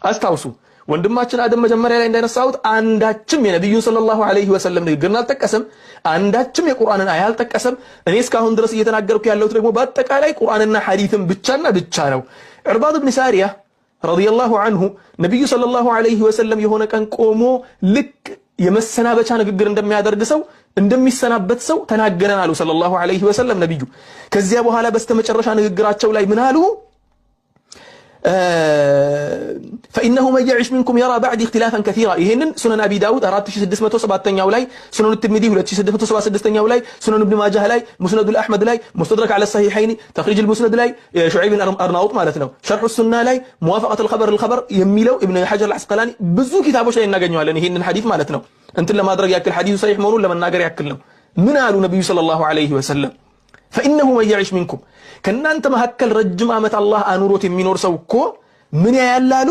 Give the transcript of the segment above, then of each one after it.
አስታውሱ፣ ወንድማችን አደም መጀመሪያ ላይ እንዳነሳሁት አንዳችም የነቢዩን ሰለላሁ ዐለይሂ ወሰለም ንግግርን አልጠቀሰም። አንዳችም የቁርአንን አያ አልጠቀሰም። እኔ እስካሁን ድረስ እየተናገርኩ ያለሁት ደግሞ በአጠቃላይ ቁርአንና ሐዲትን ብቻና ብቻ ነው። ዕርባድ ብን ሳሪያ ረዲየላሁ ዐንሁ ነቢዩ ሰለላሁ ዐለይሂ ወሰለም የሆነ ቀን ቆሞ ልክ የመሰናበቻ ንግግር እንደሚያደርግ ሰው፣ እንደሚሰናበት ሰው ተናገረን አሉ ሰለላሁ ዐለይሂ ወሰለም ነቢዩ። ከዚያ በኋላ በስተመጨረሻ ንግግራቸው ላይ ምን አሉ? فإنه من يعش منكم ير بعدي اختلافا كثيرا። ይሄንን ሱነን አቢ ዳውድ 4607ኛው ላይ፣ ሱነን ትርሚዚ 2676ኛው ላይ፣ ሱነን ኢብን ማጃህ ላይ፣ ሙስነዱል አሕመድ ላይ፣ ሙስተድረክ ዐለ ሰሂሐይኒ፣ ተኽሪጅ ሙስነድ ላይ፣ ሹዐይብ አርናውጥ ማለት ነው፣ ሸርሑ ሱና ላይ፣ ሙዋፈቀት ልኸበር ልኸበር የሚለው ኢብን ሐጀር አልዓስቀላኒ ብዙ ኪታቦች ላይ እናገኘዋለን። ይሄንን ሐዲስ ማለት ነው። እንትን ለማድረግ ያክል፣ ሐዲሱ ሰሒሕ መሆኑን ለመናገር ያክል ነው። ምን አሉ ነቢዩ ሰለላሁ ዐለይሂ ወሰለም? فإنه من يعش منكم፣ ከእናንተ መካከል ረጅም ዓመት አላህ አኑሮት የሚኖር ሰው እኮ ምን ያያል አሉ?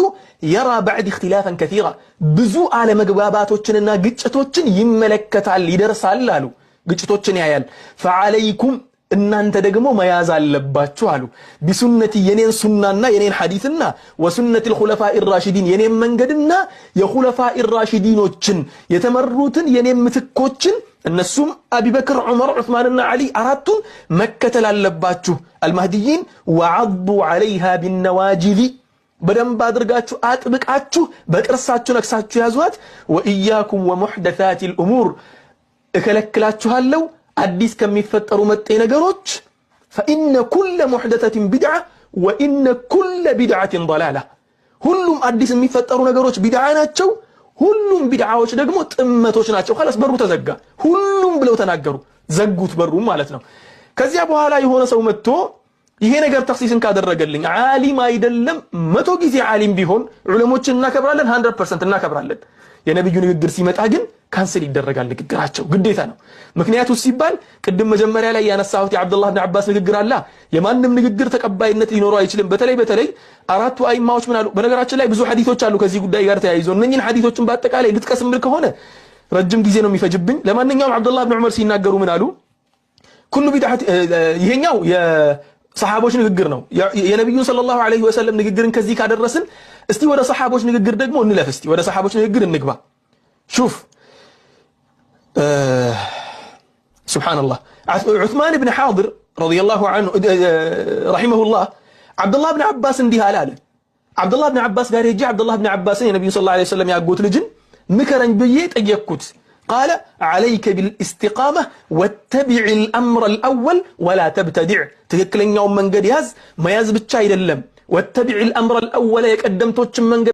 ير بعدي اختلافا كثيرا፣ ብዙ አለመግባባቶችንና ግጭቶችን ይመለከታል፣ ይደርሳል አሉ። ግጭቶችን ያያል። فعليكم፣ እናንተ ደግሞ መያዝ አለባችሁ አሉ። بسنتي፣ የኔን ሱናና የኔን ሐዲስና፣ وسنة الخلفاء الراشدين፣ የኔን መንገድና የኹለፋኢ ራሺዲኖችን የተመሩትን የኔን ምትኮችን፣ እነሱም አቢበክር፣ ዑመር፣ ዑስማንና ዓሊ አራቱን መከተል አለባችሁ። المهديين وعضوا عليها بالنواجذ፣ በደንብ አድርጋችሁ አጥብቃችሁ በጥርሳችሁ ነክሳችሁ ያዟት። وإياكم ومحدثات الأمور፣ እከለክላችኋለሁ አዲስ ከሚፈጠሩ መጤ ነገሮች። فإن كل محدثة بدعة وإن كل بدعة ضلالة። ሁሉም አዲስ የሚፈጠሩ ነገሮች ቢድዓ ናቸው። ሁሉም ቢድዓዎች ደግሞ ጥመቶች ናቸው። خلاص፣ በሩ ተዘጋ። ሁሉም ብለው ተናገሩ፣ ዘጉት በሩ ማለት ነው። ከዚያ በኋላ የሆነ ሰው መጥቶ ይሄ ነገር ተኽሲስን ካደረገልኝ፣ ዓሊም አይደለም፣ 100 ጊዜ ዓሊም ቢሆን፣ ዑለሞችን እናከብራለን፣ 100% እናከብራለን። የነቢዩ ንግግር ሲመጣ ግን cancel ይደረጋል ንግግራቸው፣ ግዴታ ነው። ምክንያቱ ሲባል ቅድም መጀመሪያ ላይ ያነሳሁት የዓብዱላህ ብን ዓባስ ንግግር አላ። የማንም ንግግር ተቀባይነት ሊኖረው አይችልም። በተለይ በተለይ አራቱ አይማዎች ምን አሉ? በነገራችን ላይ ብዙ ሐዲቶች አሉ ከዚህ ጉዳይ ጋር ተያይዞ። እነኝህን ሐዲቶችን በአጠቃላይ ልጥቀስ ምል ከሆነ ረጅም ጊዜ ነው የሚፈጅብኝ። ለማንኛውም ዓብዱላህ ብን ዑመር ሲናገሩ ምን አሉ? كل بدعة፣ ይሄኛው የሰሓቦች ንግግር ነው። የነቢዩን ሰለላሁ ዐለይሂ ወሰለም ንግግርን ከዚህ ካደረስን እስቲ ወደ ሰሓቦች ንግግር ደግሞ እንለፍ። እስቲ ወደ ሰሓቦች ንግግር እንግባ። شوف፣ ሱብሓነላህ፣ ዑስማን ብን ሓድር ረዲየላሁ ዐንሁ ረሒመሁላህ ዓብዱላህ ብን ዓባስ እንዲህ አለ። ዓብዱላህ ብን ዓባስ ጋር ሄጄ ዓብዱላህ ብን ዓባስን፣ የነቢዩን ሰለላሁ ዐለይሂ ወሰለም ያጎት ልጅን፣ ምከረኝ ብዬ ጠየቅኩት። قال عليك بالاستقامة واتبع الأمر الأول ولا تبتدع። ትክክለኛውን መንገድ ያዝ፣ መያዝ ብቻ አይደለም፣ واتبع الأمر الأول፣ የቀደምቶችን መንገድ።